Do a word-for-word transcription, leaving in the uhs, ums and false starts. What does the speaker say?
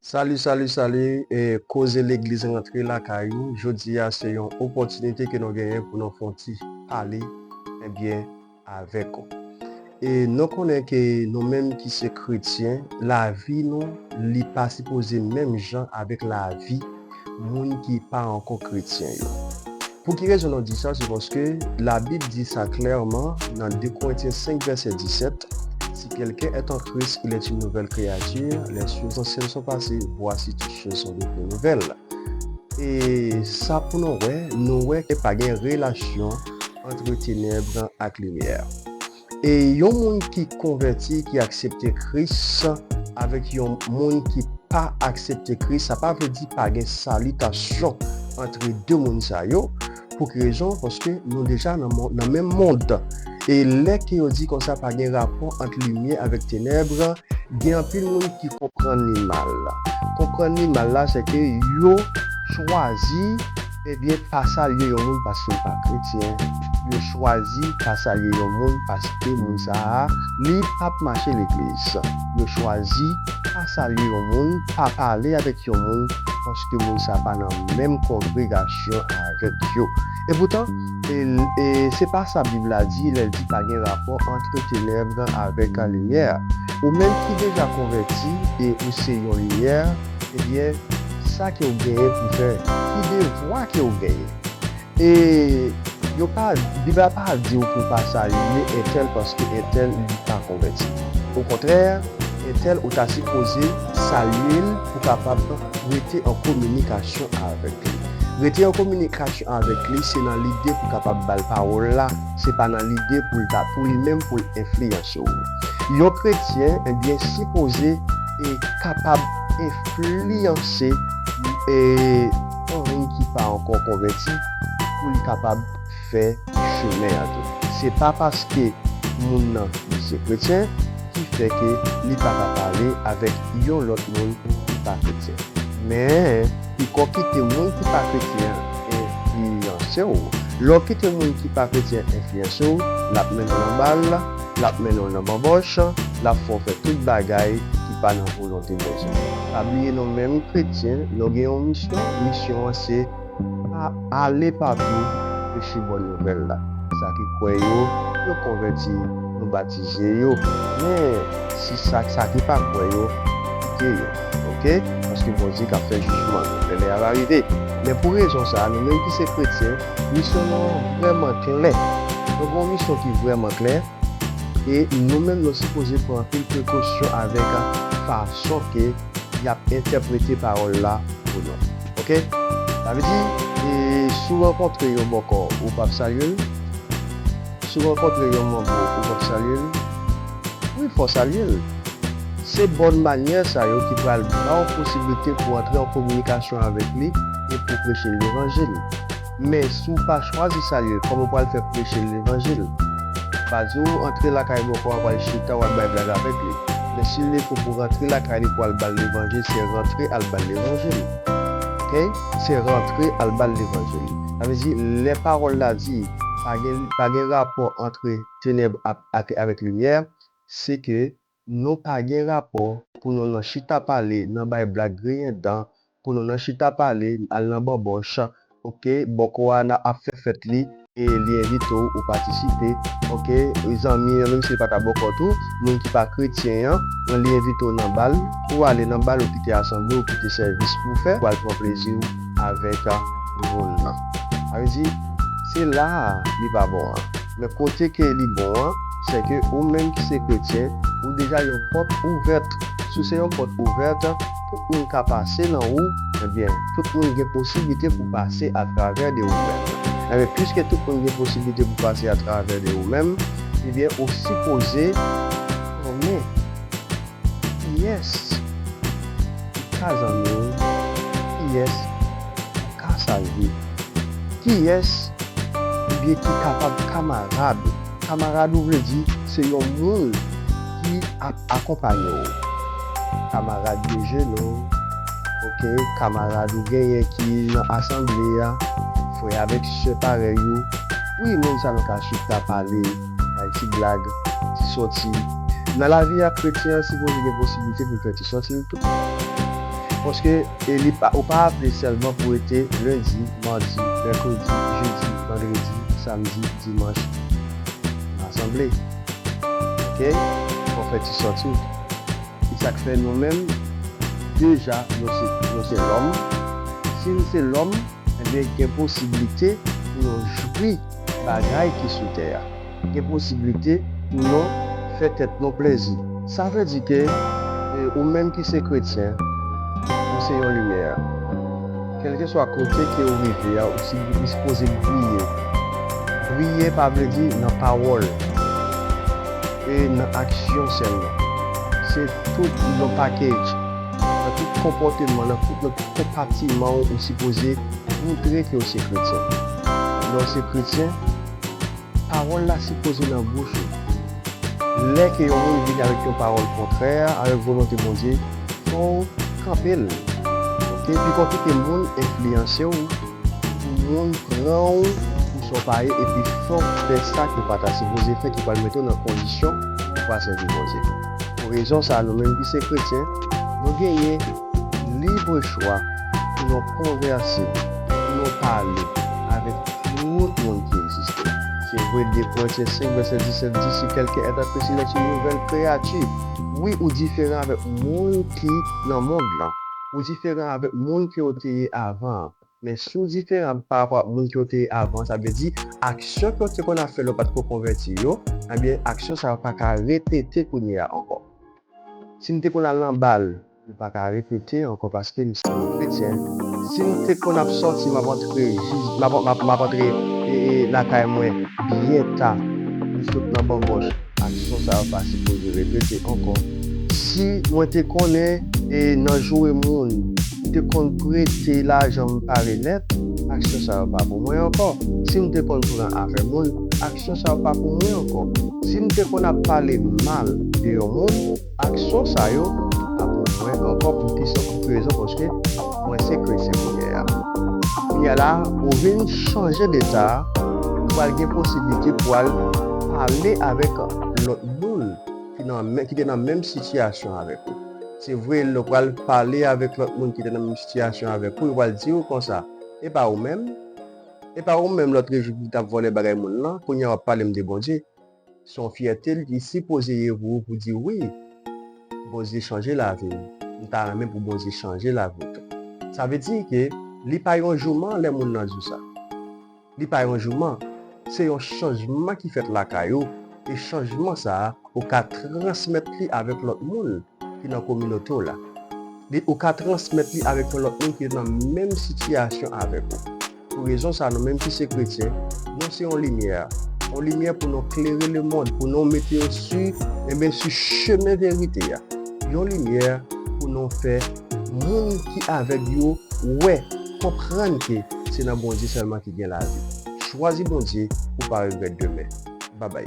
Salut, salut, salut, e koze legliz rantre lakay ou. Jodi a se yon opòtinite ke nou genyen pou nou fè yon ti pale, ebyen, avèk ou. E nou konnen ke nou menm ki se kretyen, lavi nou, li pa sipoze menm jan avèk lavi moun ki pa ankò kretyen yo. Pou ki rezon nou di sa? Se paske Labib di sa klèman nan de Korentyen senk vèsè disèt, Si quelqu'un est en Christ, il est une nouvelle créature, les choses anciennes sont passées, voici toutes choses sont devenues nouvelles. E sa pou nou wè, nou wè ke pa gen relasyon ant tenèb ak limyè. E yon moun ki konvèti, ki aksepte Kris, avèk yon moun ki pa aksepte Kris, sa pa vle di pa gen salitasyon ant de moun sa yo. Pou ki rezon? Paske nou deja nan mon-, nan menm mond. E lè ke yo di konsa pa gen rapò ant limyè avèk tenèb, gen anpil moun ki konprann li mal. Konprann li mal la, se ke yo chwazi, ebyen, pa salye yon moun paske l pa kretyen. Yo chwazi pa salye yon moun paske moun sa a, li p ap mache legliz. Yo chwazi pa salye yon moun, pa pale avèk yon moun, paske moun sa a pa nan menm kongregasyon avèk yo. Epoutan, e, e se pa sa Bib la di lè l di pa gen rapò ant tenèb avèk limyè. Ou menm ki deja konvèti e ou se yon limyè, ebyen, sa ke w genyen pou fè, ki devwa ke w genyen? E yo pa, Bib la pa di w pou w pa salye entèl paske entèl li pa konvèti. Okontrè, entèl ou ta sipoze salye l pou w kapab rete an kominikasyon avèk li. Rete an kominikasyon avèk li, se nan lide pou w kapab ba l pawòl la, se pa nan lide pou l ta, pou li menm, pou l enfliyanse w. Yon kretyen, ebyen, sipoze e kapab enfliyanse, e, yon moun ki pa ankò konvèti pou li kapab fè chemen an tou. Se pa paske moun nan li se kretyen ki fè ke li pa ka pale avèk yon lòt moun ki pa kretyen. Men, piko kite moun ki pa kretyen enfliyanse w. Lè w kite moun ki pa kretyen enfliyanse w, l ap mennen w nan bal, l ap mennen w nan banbòch, l ap fè w fè tout bagay ki pa nan volonte Bondye. Pa bliye nou menm kretyen, nou gen yon misyon. Misyon an se pa ale patou preche bòn nouvèl la. Sa ki kwè yo, yo konvèti, nou batize yo. Men, si sa, sa ki pa kwè yo, kite yo. Oke? Paske Bondye ka fè jijman yo lè, lè a va rive. Men pou rezon sa a, nou menm ki se kretyen, misyon nou an vrèman klè. Nou gen yon misyon ki vrèman klè. E nou menm, nou sipoze pran anpil prekosyon avèk fason ke y ap entèprete pawòl la pou nou. Oke? Sa vle di, e, si w rankontre yon bòkò, ou p ap salye l? Si w rankontre yon manbo, ou p ap salye l? Wi, fò w salye l. Se bòn manyè sa yo ki pral ba w posiblite pou w antre an kominikasyon avèk li e pou w preche levanjil. Men si w pa chwazi salye l, kòman w pral fè preche levanjil? Pa di w antre lakay bòkò a, w al chita, w al bay blag avèk li. Men si l vle pou, pou w rantre lakay li pou w al ba l levanjil, se rantre al ba l levanjil. Oke? Se rantre al ba l levanjil. Sa vle di, lè pawòl la di, pa gen, pa gen rapò ant tenèb ap, ak, avèk limyè, se ke nou pa gen rapò pou nou nan chita pale, nan bay blag griyen dan, pou nou nan chita pale, al nan banbòch, oke, bòkò a nan ap fè fèt li, e li envite w, ou patisipe, oke, zanmi an, menm si li pa ta bòkò tou, moun ki pa kretyen an, li envite w nan bal, ou ale nan bal, ou kite asanble, ou kite sèvis pou w fè, ou al pran plezi w avèk, a, moun nan. Sa vle di, se la a li pa bon an. Men kote ke li bon an, se ke ou menm ki se kretyen, ou deja yon pòt ouvèt. Si w se yon pòt ouvèt, tout moun ka pase nan ou, ebyen, tout moun gen posiblite pou pase atravè de ou menm. Ebyen, piske tout moun gen posiblite pou pase atravè de ou menm, ebyen, ou sipoze konnen kiyès ki ka zanmi w, kiyès ki ka salye, kiyès oubyen ki kapab kamarad ou. Kamarad ou vle di se yon moun ki ap akonpanye w. Kamarad de jenou, oke, kamarad ou genyen ki nan asanble a, frè avèk sè parèy ou. Wi, moun sa nou ka chita pale, bay ti blag, ti sòti. Nan lavi a, kretyen an sipoze gen posiblite pou l fè ti sòti l tou. Paske e li pa, ou pa aple sèlman pou rete lendi, madi, mèkredi, jedi, vandredi, samdi, dimanch nan asanble. Oke? Fò w fè ti sòti w. E sa k fè nou menm, deja, nou se, nou se lòm. Si n se lòm, ebyen, gen posiblite pou nou jwi bagay ki sou tè a. Gen posiblite pou nou fè tèt nou plezi. Sa vle di ke, e, ou menm ki se kretyen, ou se yon limyè. Kèlkeswa kote ke ou rive a, ou si-, ou sipoze briye. Briye pa vle di nan pawòl e nan aksyon sèlman. Se tout yon package. Nan tout konpòteman, nan tout, nan tout konpatiman w, ou sipoze moutre ke w se kretyen. Lè w se kretyen, pawòl la sipoze nan bouch ou. Lè ke yon moun vini avèk yon pawòl kontrè avèk volonte Bondye, fò w kanpe l. Oke? Pi w kite moun enfliyanse w, pou moun pran w pou sa w pa ye, epi fè w fè sa ke w pa ta sipoze fè, ki pral mete w nan kondisyon pou w pa sèvi Bondye. Pou rezon sa a, nou menm ki se kretyen, nou genyen libre chwa pou nou konvèse, pou nou pale avèk tout moun ki egziste. Se vre, de Korentyen senk, vèsè disèt di, si quelqu'un est à Christ, il est une nouvelle créature. Wi, ou diferan avèk moun ki nan mond lan. Ou diferan avèk moun ke w te ye avan an. Men si w diferan pa rapò ak moun ke w te ye avan, sa vle di aksyon ke w te konn ap fè lè w pa t ko konvèti yo, ebyen, aksyon sa yo pa ka repete kounye a ankò. Si m te konn al nan bal, li pa ka repete ankò paske m se yon kretyen. Si m te konn ap sòti, m ap antre, m ap, m ap, m ap antre, e, e, lakay mwen byen ta, m sot nan banbòch, aksyon sa yo pa sipoze repete ankò. Si mwen te konnen, e, nan joure moun, m te konn prete lajan m pa remèt, aksyon sa yo pa pou mwen ankò. Si m te konn pran afè moun, aksyon sa yo pa pou mwen ankò. Si m te konn ap pale mal de yon moun, aksyon sa yo pa pou mwen ankò. Poukisa? Pou ki rezon? Paske mwen se kretyen kounye a. Kounye a la, ou vin chanje deta, ou pral gen posiblite pou al pale avèk lòt moun ki nan men-, ki te nan menm sitiyasyon avèk ou. Se vre, lè w pral pale avèk lòt moun ki te nan menm sitiyasyon avèk ou, yo pral di w konsa, "E pa ou menm? E pa ou menm lòt jou ki t ap vòlè bagay moun lan, kounye a w ap pale m de Bondye?" Se yon fyète l ki sipoze ye pou ou pou di, "Wi, Bondye chanje lavi m. M ta renmen pou Bondye chanje lavi w tou." Sa vle di ke li pa yon jouman lè moun nan di w sa. Li pa yon jouman. Se yon chanjman ki fèt lakay ou. E chanjman sa a, ou ka transmèt li avèk lòt moun ki nan kominote w la. Li, ou ka transmèt li avèk yon lòt moun ki nan menm sitiyasyon avèk ou. Pou rezon sa, nou menm ki se kretyen, nou se yon limyè. Yon limyè pou nou klere lemonn, pou nou mete yo sou, enben, sou chemen verite a. Yon limyè pou nou fè moun ki avèg yo wè, konprann ke se nan Bondye sèlman ki gen lavi. Chwazi Bondye, ou pa regrèt demen. Babay.